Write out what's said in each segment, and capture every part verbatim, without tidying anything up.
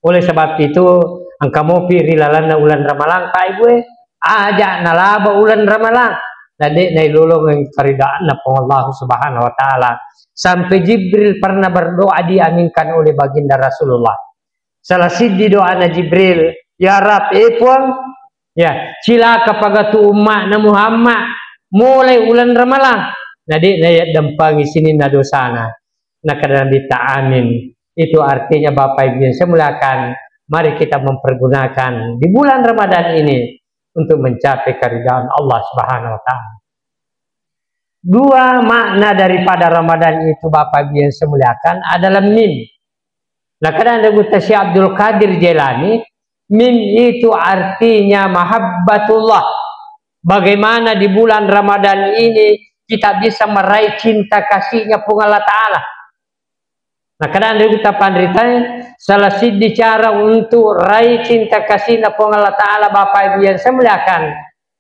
Oleh sebab itu, engka mopi ri lalenna uleng Ramalang, Pak Ibu e, aja nalaba uleng Ramalang, na de nailolongeng karidaanna Puang Allah Subhanahu wa Ta'ala. Sampai Jibril pernah berdoa diaminkan oleh Baginda Rasulullah. Salah siddi doana Jibril, "Ya Rab, eh Puang, ya, cilaka pagatu umma'na Muhammad, mulai uleng Ramalang, na de nayaddempangi sininna dosana." Nakada Nabitta, "Amin." Itu artinya, Bapak Ibu yang saya muliakan, mari kita mempergunakan di bulan Ramadan ini untuk mencapai keridhaan Allah Subhanahu wa Ta'ala. Dua makna daripada Ramadan itu, Bapak Ibu yang saya muliakan, adalah mim. Nakada Guru Syekh Abdul Qadir Jailani, mim itu artinya mahabbatullah. Bagaimana di bulan Ramadan ini kita bisa meraih cinta kasihnya Puang Allah Ta'ala. Nah, kadang kita panritai, salah siddi cara untuk raih cinta kasihna Puang Allah Ta'ala, Bapak Ibu yang saya muliakan.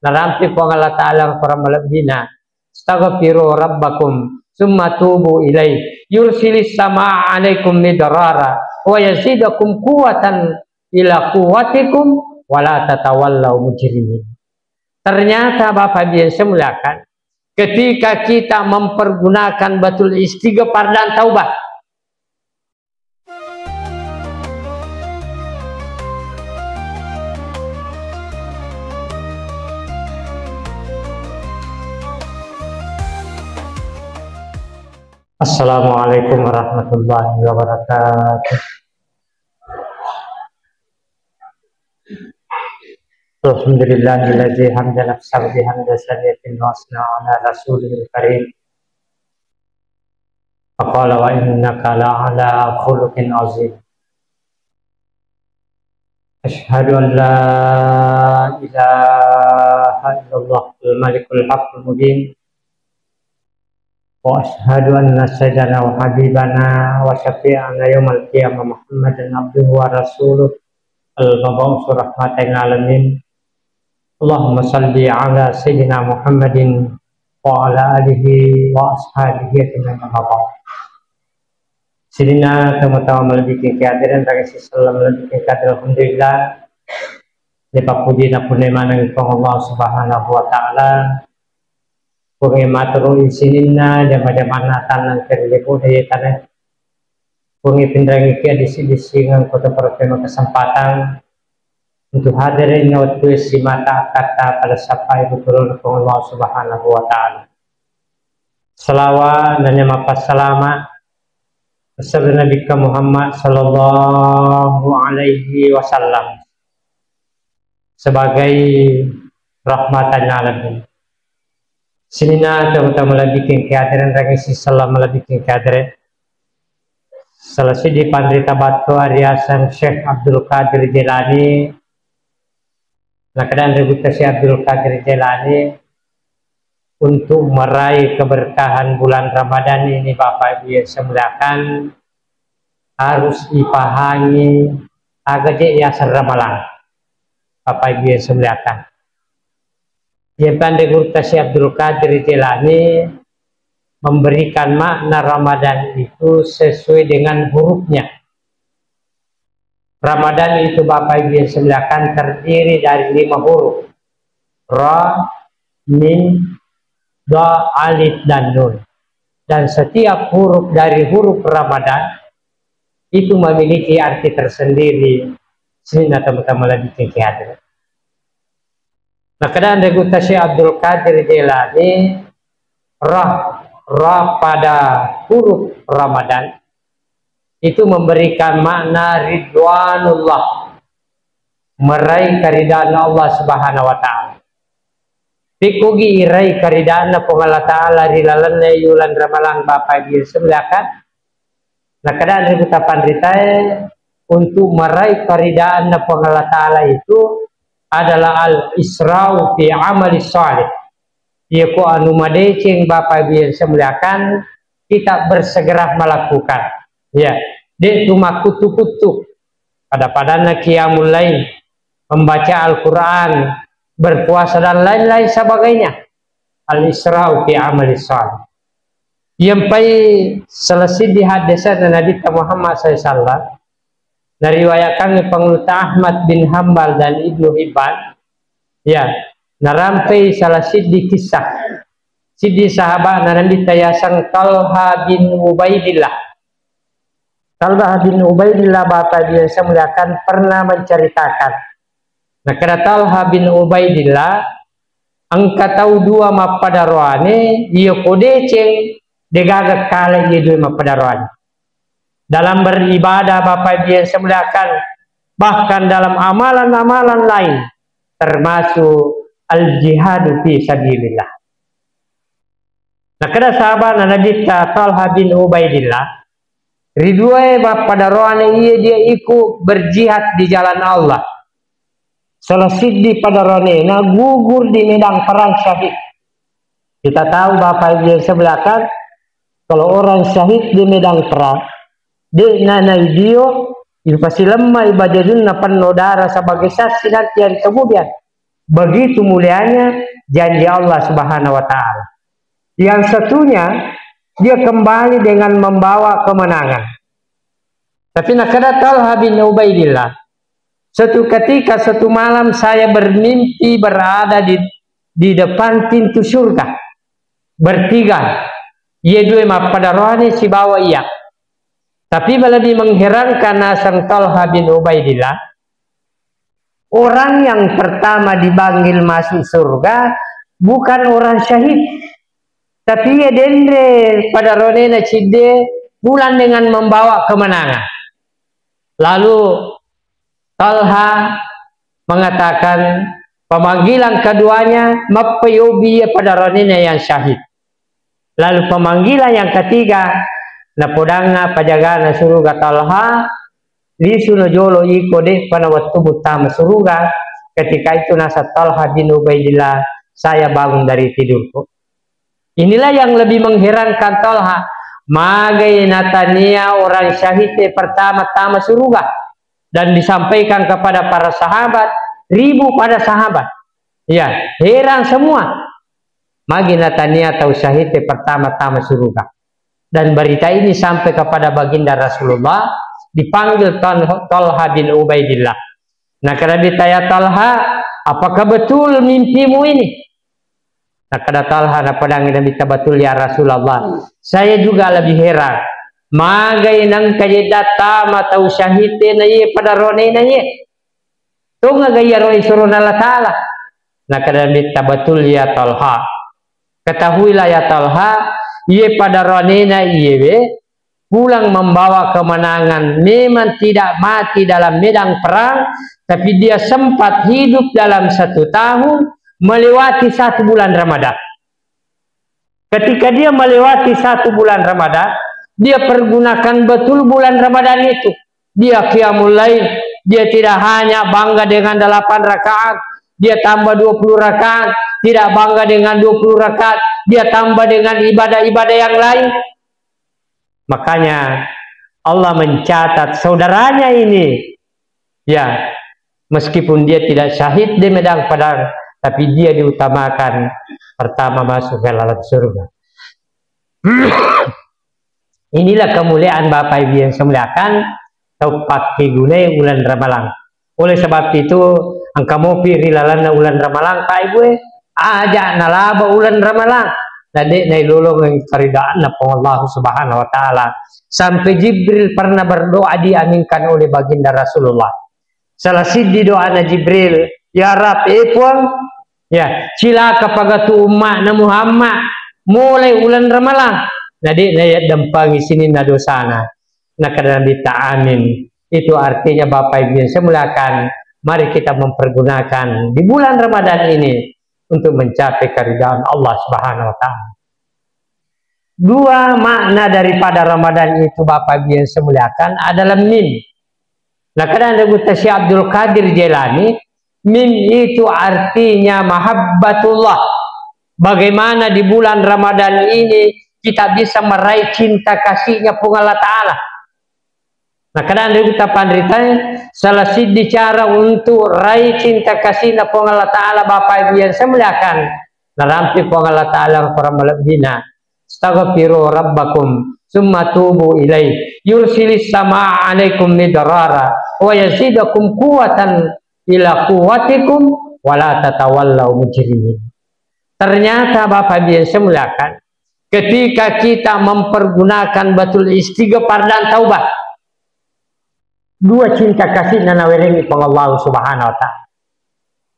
Narampi Puang Allah Ta'ala Quran malebbina. "Astaghfiru rabbakum, summa tubu ilaih, yursilis sama alaikum midrara, wa yazidakum quwwatan ila quwwatikum, wa la tatawallaw mujrimin." Ternyata, Bapak Ibu yang saya muliakan, ketika kita mempergunakan betul istighfar dan taubah. Assalamualaikum warahmatullahi wabarakatuh. Alhamdulillahilladzi hamda nafsahu bihamdi saniyatin wa asna ala rasulihil karim. Faqala wa innaka la ala khuluqin azim. Asyhadu an la ilaha illallah al-malikul haqqul mubin. Wa asyhadu anna sayyidana wa habibana wa syafi'ana yaumal qiyamah Muhammadan abduhu wa rasuluh al-mab'usu rahmatan lil alamin. Allahumma salli ala sayyidina Muhammadin wa ala alihi wa ashabihi ajma'in, amma ba'd. Sininna tomatoa malebbiking kehadireng, raga sisella malebbiking kehadireng, alhamdulillah. Ripappuji napunnai maneng Puang Allah Subhanahu wa Ta'ala. Puang e maturu sininna jama-jamanna tannang ri lebo'na iye tanae. Puang e pinrengiki adisi-disingeng ko to parokko kesempatan untuk hadir ri wettu e simata akkatta pada sappai buturun Puang Allah Subhanahu wa Ta'ala. Salawat dan mappasalama kepada Nabi Muhammad sallallahu alaihi wasallam sebagai rahmatan alamin. Sininna tomatoa malebbiking kehadireng, raga sisella malebbiking kehadireng. Salah siddi panrita battoa riaseng Syekh Abdul Qadir Jailani. Nakada Guru Syekh Abdul Qadir Jailani, untuk meraih keberkahan bulan Ramadan ini, Bapak Ibu yang saya muliakan, harus dipahami aga je yaseng Ramalang. Bapak Ibu yang saya muliakan, yang pandai Guru Syekh Abdul Qadir Jailani memberikan makna Ramadan itu sesuai dengan hurufnya. Ramadan itu, Bapak Ibu yang saya muliakan, terdiri dari lima huruf. Ra, mim, dha, alif, dan nun. Dan setiap huruf dari huruf Ramadan itu memiliki arti tersendiri. Sininna tomatoa malebbiking kehadireng. Nakada Guru Syekh Abdul Qadir Jailani, ra, ra pada huruf Ramadan itu memberikan makna ridwanullah, meraih keridaan Allah Subhanahu wa Ta'ala. Pekkogi iraih keridaanna Puang Allah Ta'ala ri lalenna uleng Ramalang, Bapak Ibu yang saya muliakan? Nakada Guru panritae, untuk meraih keridaanna Puang Allah Ta'ala itu adalah al-isra'u fi amali salih. Iya ko anu madeceng, Bapak Ibu yang saya muliakan, kita bersegera melakukan. Ya, de tu makkuttu-kuttu. Pada-padanna qiyamul lail, membaca Al-Quran, berpuasa, dan lain-lain sebagainya. Al-isra'u fi amali salih. Yang pai salah siddi hadisna Nabi Muhammad sallallahu alaihi wasallam, nariwayatkangngi Pangulutta Ahmad bin Hambal dan Ibnu Hibban, ya, narampei salah siddi kisah. Siddi sahabat Nabitta yaseng Talha bin Ubaidillah. Talha bin Ubaidillah, Bapak Ibu yang saya muliakan, pernah menceritakan. Nakkeda Talha bin Ubaidillah, engka tau dua mappadaroane, iya ko deceng, degaga kale iya dua mappadaroane. Dalam beribadah, Bapak Ibu yang saya muliakan, bahkan dalam amalan-amalan lain, termasuk al-jihadu fi sabilillah. Nakkeda sahabat Nabitta Talha bin Ubaidillah, ri duae mappadaroane iya dia ikut berjihad di jalan Allah. Salah siddi padaroanena gugur di medan perang, syahid. Kita tahu, Bapak Ibu yang saya muliakan, kalau orang syahid di medan perang, de' na naidio, ipasilemma ibajajunna penuh darah sebagai saksi nanti hari kemudian. Begitu mulianya janji Allah Subhanahu wa Ta'ala. Yang satunya, dia kembali dengan membawa kemenangan. Tapi nakkeda Talha bin Ubaidillah, "Suatu ketika, suatu malam saya bermimpi berada di, di depan pintu surga. Bertiga, iya dua mappadaroane sibawa iya." Tapi lebih mengherankan naseng Talha bin Ubaidillah, orang yang pertama dipanggil masuk surga bukan orang syahid, tapi iya denre padaroanena cidde pulang dengan membawa kemenangan. Lalu Talha mengatakan, pemanggilan keduanya mappeyobi padaroanena yang syahid. Lalu pemanggilan yang ketiga, napodangnga pajagana suruga Talha, "Lisuno jolo iko, de'pa na wettu muttama suruga." Ketika itu naseng Talha bin Ubaidillah, "Saya bangun dari tidurku." Inilah yang lebih mengherankan Talha. Magai natania orang syahid pertama tama suruga dan disampaikan kepada para sahabat, ribu pada sahabat. Ya, heran semua. Magi natania tau syahid pertama tama suruga. Dan berita ini sampai kepada baginda Rasulullah, dipanggil Tal-, Talha bin Ubaidillah. Nakkeda Nabitta, "Ya Talha, apakah betul mimpimu ini?" Nakkeda Talha, napodangngi Nabitta, "Betul ya Rasulullah. Saya juga lebih heran. Magai nengka jedda tama tau syahid na iye padaroanena iye. Tongaga iyaro isurona Allah Ta'ala?" Nakkeda Nabitta, "Betul ya Talha. Ketahuilah ya Talha, iye padaroanena iyewe pulang membawa kemenangan, memang tidak mati dalam medan perang, tapi dia sempat hidup dalam satu tahun melewati satu bulan Ramadan. Ketika dia melewati satu bulan Ramadan, dia pergunakan betul bulan Ramadan itu. Dia qiyamul lail, dia tidak hanya bangga dengan delapan rakaat, dia tambah dua puluh rakaat, tidak bangga dengan dua puluh rakaat, dia tambah dengan ibadah-ibadah yang lain." Makanya Allah mencatat saudaranya ini, ya, meskipun dia tidak syahid di medan perang, tapi dia diutamakan pertama masuk ke dalam surga. Inilah kemuliaan Bapak Ibu yang saya muliakan, tau pakke gunai ulan Ramalang. Oleh sebab itu, engka mopi ri lalanna ulan Ramalang, Pak Ibu, eh, aja nalaba ulan Ramalang, na de nailolongeng keridaanna Puang Allah Subhanahu wa Ta'ala. Sampai Jibril pernah berdoa diaminkan oleh baginda Rasulullah. Salah siddi doana Jibril, "Ya Rab, eh Puang, ya, cilaka pagatu umma'na Muhammad mulai ulan Ramalang, na de nayaddampangi sininna dosana." Nakkeda Nabitta, "Amin." Itu artinya, Bapak Ibu yang saya muliakan, mari kita mempergunakan di bulan Ramadan ini untuk mencapai keridhaan Allah Subhanahu wa Ta'ala. Dua makna daripada Ramadan itu, Bapak Ibu yang saya muliakan, adalah mim. Nakkeda Anre Gutta Syekh Abdul Qadir Jailani, mim itu artinya mahabbatullah. Bagaimana di bulan Ramadan ini kita bisa meraih cinta kasihnya Puang Allah Ta'ala? Nakkeda Anre Gutta Panrita, salah siddi cara untuk raih cinta kasihna Puang Allah Ta'ala, Bapak Ibu yang saya muliakan, narampe Puang Allah Ta'ala Korang malebbina, "Astaghfiru rabbakum, summa tubu ilaih, yursilis sama alaikum midrara, wa yazidakum quwwatan ila quwwatikum wa la tatawallau mujrimin. Ternyata Bapak Ibu yang saya muliakan, ketika kita mempergunakan betul istighfar dan taubat, dua cinta kasih na nawerengi Puang Allah Subhanahu wa Ta'ala.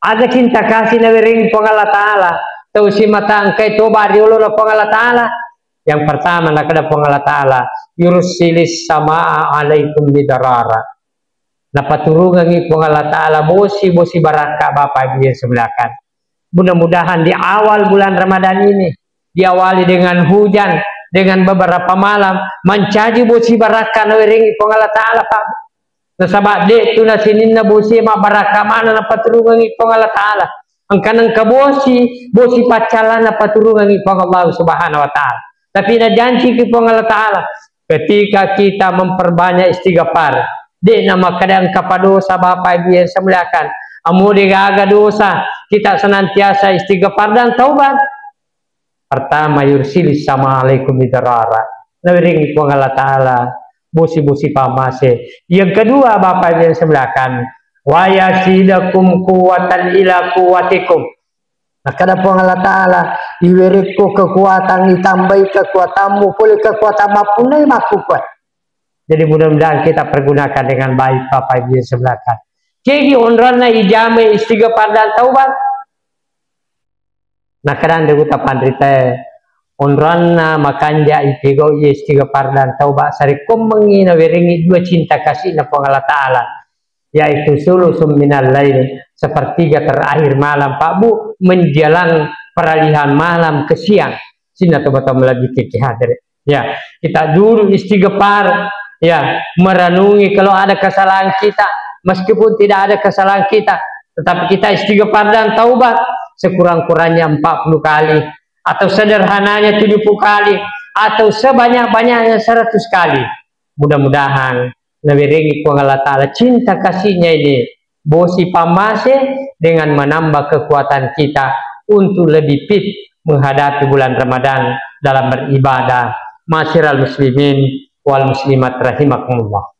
Aga cinta kasih nawerengi Puang Allah Ta'ala? Tau simata engkai toba riolo na Puang Allah Ta'ala. Yang pertama, nakada Puang Allah Ta'ala, yursilis samaa alaikum bidarara. Napaturungangi Puang Allah Ta'ala bosi-bosi barakka, Bapak Ibu yang semuliakan. Mudah-mudahan di awal bulan Ramadan ini diawali dengan hujan, dengan beberapa malam, mancaji bosi barakka nawerengi Puang Allah Ta'ala, Pak. Nasaba de tu na sininna bosi mabbarakka mana napaturungangi Puang Allah Ta'ala. Engka nengka bosi, bosi paccalla napaturungangi Puang Allah Subhanahu wa Ta'ala. Tapi najanci ki Puang Allah Ta'ala, ketika kita memperbanyak istighfar, de na makkada engka padosa, Bapak Ibu yang saya muliakan. Amo de gaga dosa, kita senantiasa istighfar dan taubat. Pertama, yursilis sama alaikum midrara. Nawiringi Puang Allah Ta'ala bosi-bosi pamase. Yang kedua, Bapak Ibu yang saya muliakan, wa yazidakum quwwatan ila quwwatikum. Nakkada Puang Allah Ta'ala, iwerekko kekuatan, itambai kekuatanmu, pole kekuatan mappunnai makkukuat. Jadi mudah-mudahan kita pergunakan dengan baik, Bapak Ibu yang saya muliakan. Kegi onronna ijame istighfar dan taubat? Nakkada anre gutta panritae, onronna makanja ipegau istighfar dan taubat sarekkommengi nawerengi dua cinta kasihna Puang Allah Ta'ala, yaitu sulusun minal lail, sepertiga terakhir malam, Pak Bu, menjelang peralihan malam ke siang. Sini atau batang melagi kiki hadere. Ya, kita dulu istighfar, ya, merenungi kalau ada kesalahan kita, meskipun tidak ada kesalahan kita, tetapi kita istighfar dan taubat sekurang-kurangnya empat puluh kali, atau sederhananya tujuh puluh kali, atau sebanyak-banyaknya seratus kali. Mudah-mudahan nawerengi Puang Allah Ta'ala cinta kasihnya ini bosi pamase dengan menambah kekuatan kita untuk lebih fit menghadapi bulan Ramadan dalam beribadah. Ma'asyiral muslimin wal muslimat rahimakumullah.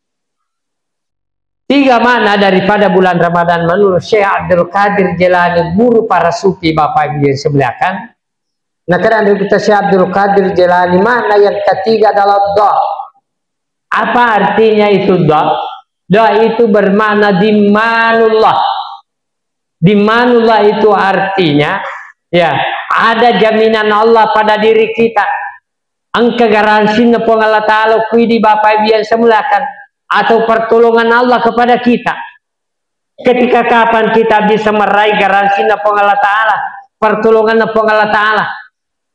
Tiga makna daripada bulan Ramadan menurut Syekh Abdul Qadir Jailani, guru para sufi, Bapak Ibu yang saya muliakan. Nakkada anre gutta Syekh Abdul Qadir Jailani, makna yang ketiga adalah doa. Apa artinya itu doa? Doa itu bermakna dimanullah. Dimanullah itu artinya, ya, ada jaminan Allah pada diri kita. Engka garansinna Puang Allah Ta'ala kuidi, Bapak Ibu yang saya muliakan, atau pertolongan Allah kepada kita. Ketika kapan kita bisa meraih garansinna Puang Allah Ta'ala, pertolonganna Puang Allah Ta'ala?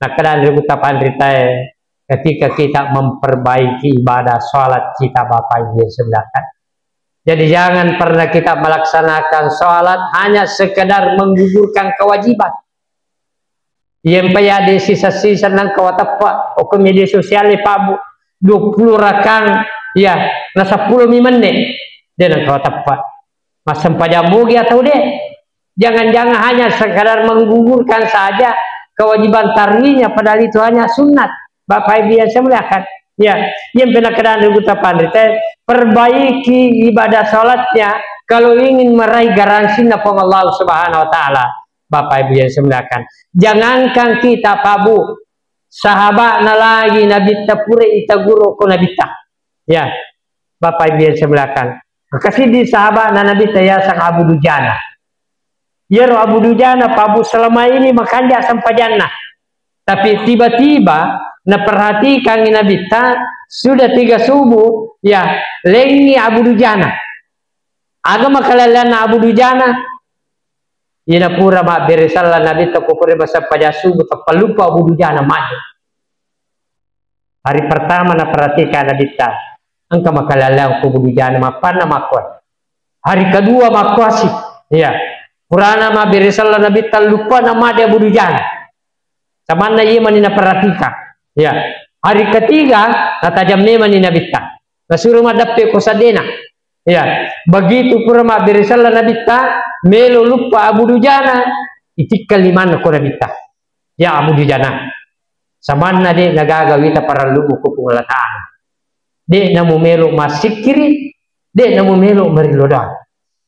Nakkada anre gutta panritae, ketika kita memperbaiki ibadah salat kita, Bapak Ibu yang saya muliakan. Jadi jangan pernah kita melaksanakan salat hanya sekedar menggugurkan kewajiban. Iyempa ya de sisa-sisa nangka wateppa okko media sosial, Pak Bu, dua puluh rakang, ya, na seppulo mi menne, de nangka wateppa. Massempajang mugi atau de? Jangan-jangan hanya sekadar menggugurkan saja kewajiban tarwihnya, padahal itu hanya sunat. Bapak Ibu yang saya muliakan, ya, yang pernah keadaan ribu tapan rite, perbaiki ibadah salatnya kalau ingin meraih garansinya Puang Allah Subhanahu wa Ta'ala. Bapak Ibu yang saya muliakan, jangankan kita, Pak Bu, sahabatna lagi Nabitta pura itaguru ko Nabitta. Ya, Bapak Ibu yang saya muliakan, maka siddi sahabatna Nabitta yaseng Abu Dujana. Iyaro Abu Dujana, Pak Bu, selama ini makanja sempajanna. Tapi tiba-tiba naperhatikan Nabitta, sudah tiga subuh, ya, lengi Abu Dujana. Aga makalalleanna Abu Dujana? Iyana pura mabbere sella Nabitta ko pura massempajang subuh, tappa luppa Abu Dujana maju. Hari pertama naperhatikan Nabitta, engka makalalleang ko Abu Dujana, mappanna makkoe. Hari kedua makkoasi. Iya. Purana mabbere sella Nabitta, luppana made Abu Dujana. Samanna iya mani naperhatikan. Iya. Hari ketiga, natajang memani Nabitta. Nasuro maddeppe ko saddena. Iya. Begitu pura mabbere sella Nabitta, melo luppa Abu Dujana, itikka limanna ko Nabitta. Ya Abu Dujana, samanna de nagaga wita parellumu ko Puang Allah Ta'ala. De namumelo massikkiri, De' namu melo marillo doang.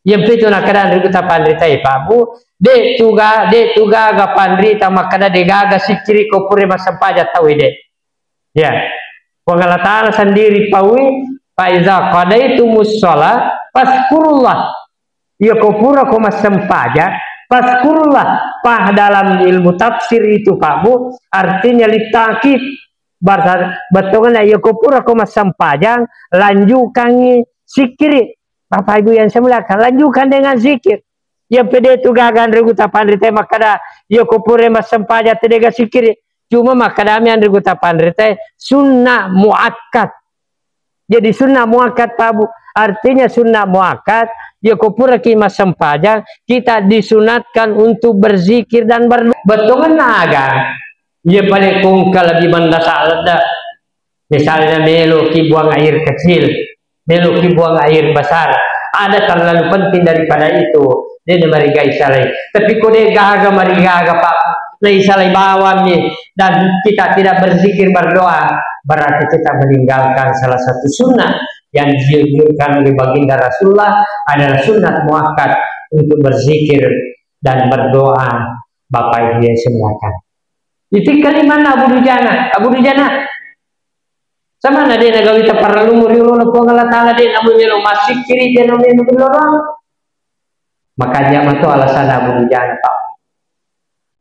Yang itu nakada anre gutta panrita e, Pak Bu, de' tuga, de' tuga ga panrita makkada de' gaga sikkiri ko pura massempajang tau e, de'. Ya. Puang Allah Ta'ala sendiri paui, "Fa iza qadaitumus shalah fazkurullah." Iya ko pura ko massempajang, fazkurullah. Pah dalam ilmu tafsir itu, Pak Bu, artinya litakib. Bahasa betulnya, iya ko pura ko massempajang, lanjutkangi sikkiri. Bapak Ibu yang saya muliakan, lanjutkan dengan zikir. Iya pede tu gaga anre gutta panrita e makkada, iya ko pura massempajang te de' gaga sikkiri. Cuma makkadami anre gutta panrita e, sunnah muakkad. Jadi sunnah muakkad, Pak Bu. Artinya sunnah muakkad, ya ko puraki massempajang, kita disunatkan untuk berzikir dan berdoa. Bettuanna aga? Ya paling kongka lebih mendasar ledda. Misalnya melo ki buang air kecil, melo ki buang air besar. Ada terlalu penting daripada itu. De' namarigai salai. Tapi ko de' gaga marigaga, Pak, naisalai bawammi dan kita tidak berzikir berdoa, berarti kita meninggalkan salah satu sunnah yang dianjurkan oleh Baginda Rasulullah, adalah sunnah muakkad untuk berzikir dan berdoa. Bapak Ibu yang saya muliakan. Itu kalimat Abu Dujana, Abu Dujana. Sama na de' nagawita parellumu ri olona Puang Allah Ta'ala, de' namu melo massikkiri, de' namu melo doang. Makanya matu alasan Abu Dujana, Pak.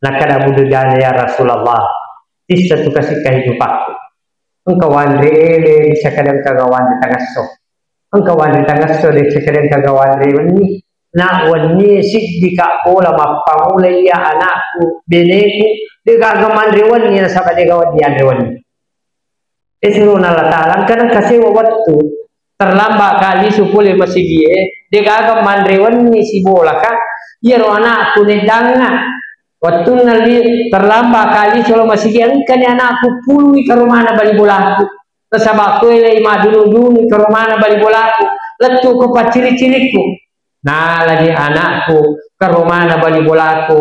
Nakkada Abu Dujana, "Ya Rasulullah, tissa tu kasi kehidupanku. Engka wanre ele, bisa kada engka ga wanre tangasso. Engka wanre tangasso, de' bisa kada engka ga wanre wenni. Na wenni siddi ka bola mappamula iya anakku, beneku, de' gaga manre wenni nasaba de' gaga dianre wenni." Eh, surona Allah Ta'ala, engka nengka sewa wettu, terlambat kali su pole masigi e, de' gaga manre wenni sibola ka, iyaro anakku neddangnga. Wettunna li-, terlambat kali solo masigi, engkani anakku pulungi karomana bali bolaku. Nasaba ko elei madunu-dunu karomana bali bolaku, lettu ko pacciri-cirikku. Nalani anakku karomana bali bolaku,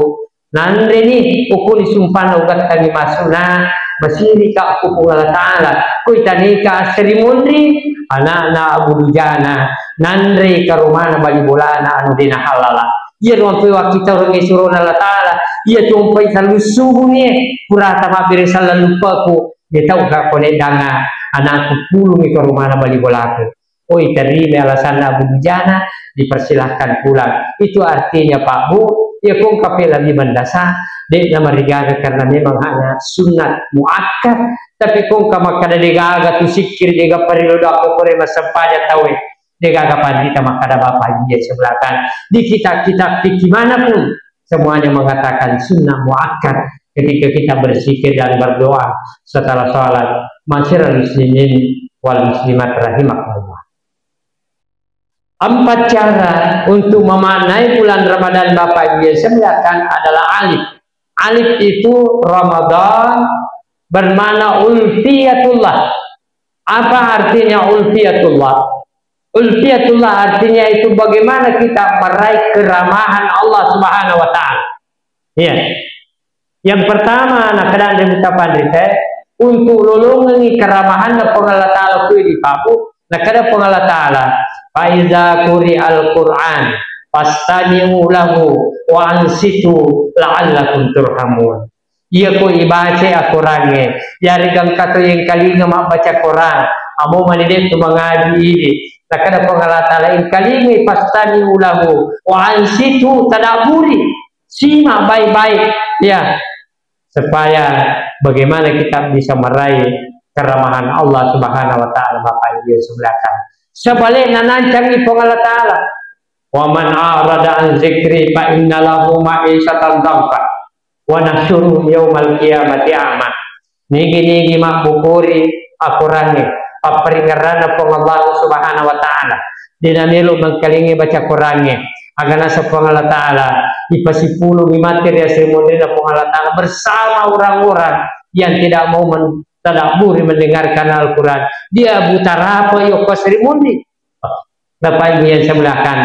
nanreni, ukuni sumpanna ugattangi masuna, masirika ku Puang Allah Ta'ala. Ko itaneka asseri monri, anakna Abu Dujana, nanrei karomana bali bolana anu de' nahalala. Iya ruang pe wakkita urengnge surona Allah Ta'ala, iya tuompai sallu subungi, purata mabbere sallang luppaku, de' tau ka ko neddanga anakku pulungi karomana bali bolaku. Oi, terima alasanna Abu Dujana, dipersilahkan pulang. Itu artinya, Pak Bu, ya kongka pe lebih mendasar, de' namarigaga karena memang hanya sunat muakkad, tapi kongka makkada de' gaga tu sikkiri, de' gaga parellu doa ko pura massempajang tau e, de' gaga panrita makkada Bapak Haji ya sebelahkan. Di kitab-kitab fikih manapun, semuanya mengatakan sunnah muakkad ketika kita berzikir dan berdoa setelah salat. Ma'asyiral muslimin wal muslimat rahimakumullah. Empat cara untuk memaknai bulan Ramadan Bapak Ibu yang saya muliakan adalah alif. Alif itu Ramadan bermakna ulfiyatullah. Apa artinya ulfiyatullah? Ulfiyatullah artinya itu bagaimana kita meraih keramahan Allah Subhanahu wa Ta'ala. Iya. Yang pertama, nakkeda anre gutta panrita e, untuk lolongengi keramahanna Puang Allah Ta'ala ku idi pabu, nakkeda Puang Allah Ta'ala, "Fa iza quri'al Qur'an fastami'u lahu wa ansitu la'allakum turhamun." Iya ko ibaca Al-Qurangnge, yarega engka to yengkalinga mabbaca Quran, amo mani de' tu mangaji idi. Nakkeda Puang Allah Ta'ala, "Engkalingai, fastami'u lahu wa ansitu," tadabburi, simak baik-baik, ya, supaya bagaimana kita bisa meraih keramahan Allah Subhanahu wa Ta'ala, Bapak Ibu yang saya muliakan. Sebaliknya, nancangi Puang Allah Ta'ala, "Wa man a'rada an zikri fa inna lahu ma'isyatan dhanka wa nahsyuruhu yaumal qiyamati a'ma." Nigi-nigi mabbukuri akorangnge, papparingerranna Puang Allah Subhanahu wa Ta'ala, de' namelo mengkalingai baca Korangnge, aga naseng Puang Allah Ta'ala, ipasipulungi mate ri asri monrinna Puang Allah Ta'ala bersama orang-orang yang tidak mau men-, tadabburi mendengarkan Al-Quran. Dia buta rapa iyo ko asri monri. Bapak Ibu yang saya muliakan,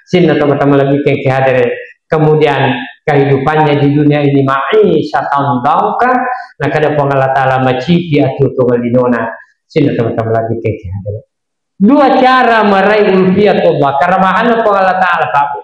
sininna tomatoa malebbi engkae hadere. Kemudian kehidupannya di dunia ini ma'isyatan dhanka, nakkeda Puang Allah Ta'ala macipi atuo-tuongeng linona, sininna tomatoa malebbi engkae hadere. Dua cara meraih ulfiyatullah, karamahanna Puang Allah Ta'ala, Pak Bu.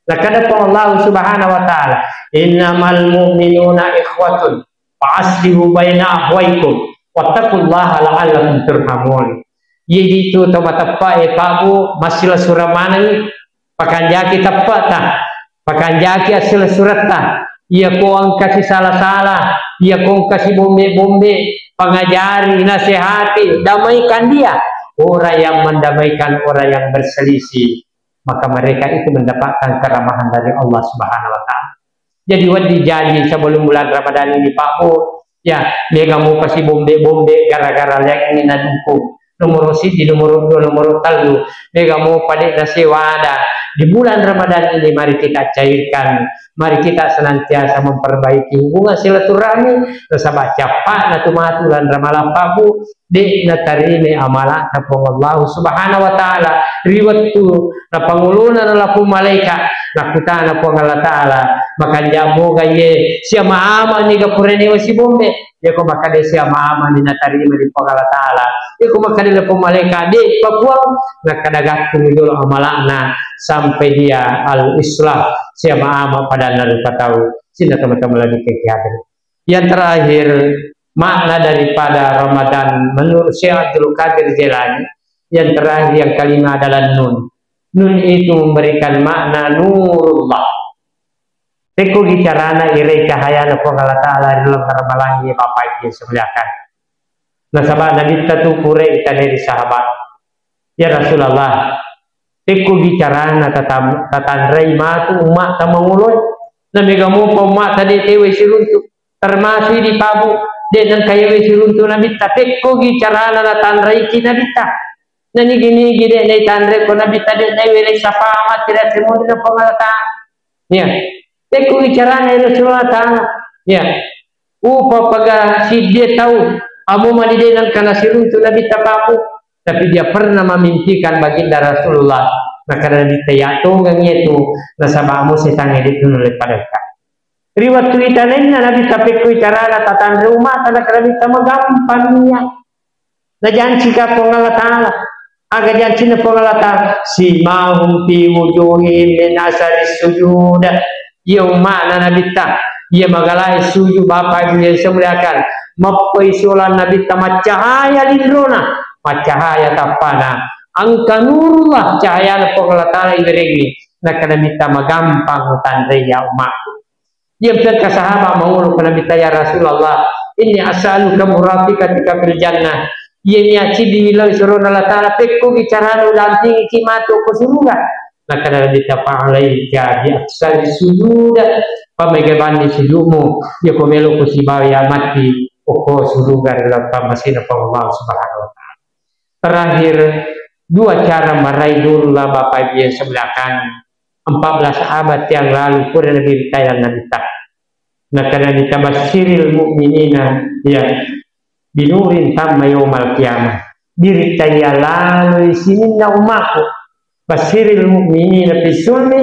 Nakada Puang Allah Subhanahu wa Ta'ala, "Innamal mu'minuna ikhwatun, fa aslihu baina akhwaikum, wattaqullaha la'allakum turhamun." Jadi itu to mateppa e, Pak Bu, massila sura manengi, pakanjaki teppata, pakanjaki assilessuretta. Iya ko engka sisala-sala, iya ko engka sibombe-bombe, pangajari, nasihati, damaikan dia. Orang yang mendamaikan orang yang berselisih, maka mereka itu mendapatkan keramahan dari Allah Subhanahu wa Ta'ala. Jadi, wedding janji sebelum bulan Ramadan ini, Pak Bu, ya, mega mopa sibombe-bombe gara-gara laingngi nadukung. Nomoro siji, nomoro dua, nomoro tellu, mega mopa de' nasewada. Di bulan Ramadan ini mari kita cairkan, mari kita senantiasa memperbaiki hubungan silaturahmi, nasaba' cappa'na tu matu bulan Ramalang, Pak Bu, de' natarima amala'na Puang Allah Subhanahu wa Ta'ala. Ri wettu napanguluna nalapung malaika, nakutana Puang Allah Ta'ala, "Makanja' moga iye siama-ama niga pura newa sibombe?" Iyako makkeda siama-ama ni natarima di Puang Allah Ta'ala. Iyako makkeda lapung malaika, "De' pa Puang," nakkeda gattung jolo amala'na sampai dia al-islah, siama-ama padanna rupa tau. Sininna teman-teman lagi kegiatan. Yang terakhir, makna daripada Ramadan menurut Syekh Abdul Qadir Jailani, yang terakhir, yang kelima adalah nun. Nun itu memberikan makna nurullah. Pekkogi carana irai cahayana Puang Allah Ta'ala ri laleng ramalangnge, Bapak Ibu yang saya muliakan. Nasaba' Nabitta tu pura itanai ri sahabat, "Ya Rasulullah, pekkogi carana tatam-, tatanrai matu umma'ta mangoloe? Na mega mopa umma'ta de' tewai siruntu', termasuk idi' Pak Bu, de' nengka yewai siruntu' Nabitta. Pekkogi carana natanraiki Nabitta? Na nigi-nigi de' naitanre ko Nabitta, de' naiwerai syafaat ri ase mudena Puang Allah Ta'ala." Ya. Pekkogi carana, ya Rasulullah Ta'ala. Ya. Upa paga siddi tau, amo mani de' nengka nasiruntu' Nabitta, Pak Bu, tapi dia pernah memimpikan baginda Rasulullah. Nakkeda Nabitta, "Ya tongeng itu, nasaba' amo setangnge de' tu nulle padakka." Ri wettu itanainna Nabitta pekkoi carana tatanre umma'ta, nakkeda Nabitta, "Magampang iya." Najancika Puang Allah Ta'ala. Aga jancinna Puang Allah Ta'ala? "Simahum fi wujuhihim min asaris sujud." Iya umma'na Nabitta, iya magalae sujud, Bapak Ibu yang saya muliakan, mappoi siolana Nabitta maccahaya linrona, maccahaya tappana. Engka nurullah, cahayana Puang Allah Ta'ala iwerengngi. Nakkeda Nabitta, "Magampang utanrei ya umma'ku." Iya, engka sahabat mangolo ko Nabitta, "Ya Rasulullah, inni as'aluka murafaqataka fil jannah." Iya, iya, ciddi lao surona Allah Ta'ala, pekkogi carana udampingiki matu ko suruga. Nakkeda Nabitta, "Fa alaika bi aktsari sujud." Pamega banni sujudmu, iya ko melo ko sibawa iya matti ko suruga ri laleng pammasena Puang Allah Subhanahu wa Ta'ala. Terakhir, dua cara meraih nurullah, Bapak Ibu yang saya muliakan. Empat belas abad yang lalu, pura nabiritai Nabitta. Nakkeda Nabitta, "Basyiril mu'minina, ya, binurin tamma yaumal qiyamah." Biritai laloi sininna ummaku. "Basyiril mu'minina fis sulmi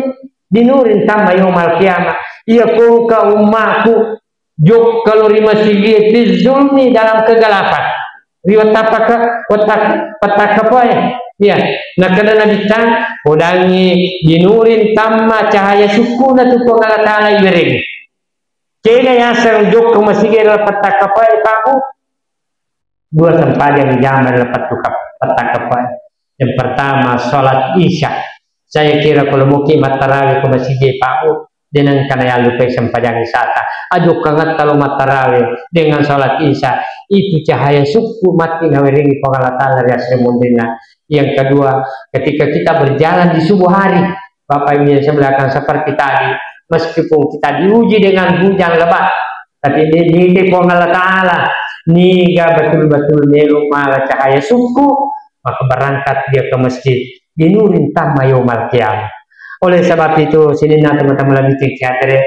binurin tamma yaumal qiyamah." Iya ko engka ummaku jokka lao ri masigie, fis zulmi, dalam kegelapan. Ri wattapaka-, watta-, pattakkapae. Iya, nakkeda Nabitta, "Podangngi binurin tamma cahaya sukkuna tu Puang Allah Ta'ala iwerengngi." Kega yaseng jokka masigie dalam pattakkapae, Pak Bu? Dua sempajang jama ri laleng pattuka-, pattakkapae. Yang pertama, salat Isya. Saya kira kalau muki mattarawe ko masigi, Pak Bu, de nengka nayallupai sempajang Isyata. Ajokkangetta lo mattarawe dengan salat Isya. Itu cahaya sukku matti nawerengi Puang Allah Ta'ala ri asre munrinna. Yang kedua, ketika kita berjalan di subuh hari, Bapak Ibu yang saya muliakan, seperti tadi, meskipun kita diuji dengan hujan lebat, tapi ni-, nite Puang Allah Ta'ala, niga betul-betul melo mala cahaya sukku, maka berangkat dia ke masjid. Binurin tamma yaumal qiyamah. Oleh sebab itu, sininna teman-teman lebih tinggi hadere,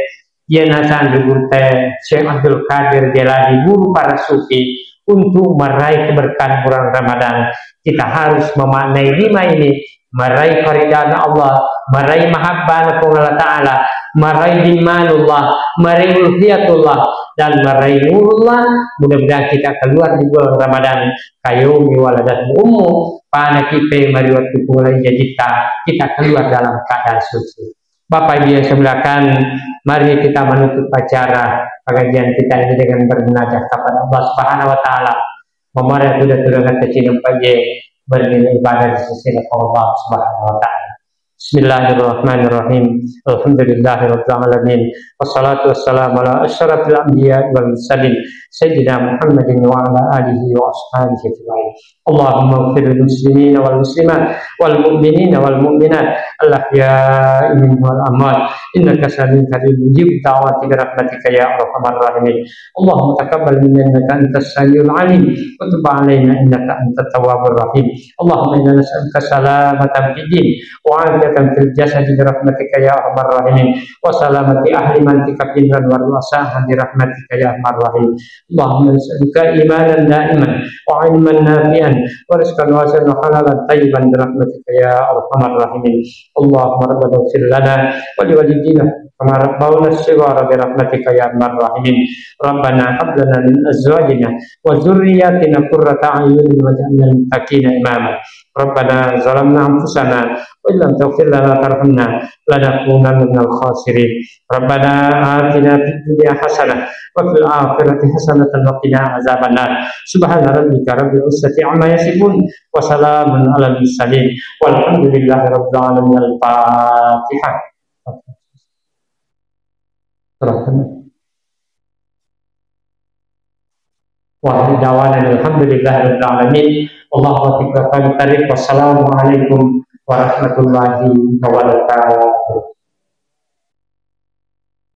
iya nasang gurutta Syekh Abdul Qadir Jailani, guru para sufi, untuk meraih keberkahan bulan Ramadan, kita harus memaknai lima ini, meraih faridana Allah, meraih mahabbana Puang Allah Ta'ala, meraih dimmanullah, meraih ulfiyatullah, dan meraih nurullah. Mudah-mudahan kita keluar di bulan Ramadan kayaumi waladathu ummu, panaki pe mari waktu pulai jajitta, kita keluar dalam keadaan suci. Bapak Ibu yang saya muliakan, mari kita menutup acara pengajian kita ini dengan bermunajat kepada Allah Subhanahu wa Ta'ala. Memohon kuda turun atas sini, Pak Ye, beribadah di sisi Allah Subhanahu wa Ta'ala. بسم الله الرحمن الرحيم. الحمد لله رب العالمين. والصلاة والسلام على أشرف الأنبياء والمرسلين سيدنا محمد وعلى آله وأصحابه أجمعين. اللهم اغفر للمسلمين والمسلمات والمؤمنين والمؤمنات الأحياء منهم والأموات إنك سميع قريب مجيب الدعوات برحمتك يا أرحم الراحمين. اللهم تقبل منا إنك أنت السميع العليم وتب علينا إنك أنت التواب الرحيم. اللهم إنا نسألك سلامة في الدين وعافية في الجسد برحمتك يا أرحم الراحمين، وسلامة أهل منطقتنا والرؤساء برحمتك يا أرحم الراحمين. اللهم نسألك إيمانا دائما وعلما نافعا ورزقا واسعا وحلالا طيبا برحمتك يا أرحم الراحمين. اللهم ربنا اغفر لنا ولوالدينا كما ربونا صغارا برحمتك يا أرحم الراحمين. ربنا هب لنا من أزواجنا وذرياتنا قرة أعين واجعلنا للمتقين إماما. ربنا ظلمنا أنفسنا وإن لم تغفر لنا وترحمنا لنكونن من الخاسرين. ربنا آتنا في الدنيا حسنة وفي الآخرة حسنة وقنا عذاب النار. سبحان ربك رب العزة عما يصفون وسلام على المرسلين والحمد لله رب العالمين. الفاتحة. وآخر دعوانا الحمد لله رب العالمين. والله وفقكم للطريق. والسلام عليكم ورحمة الله وبركاته.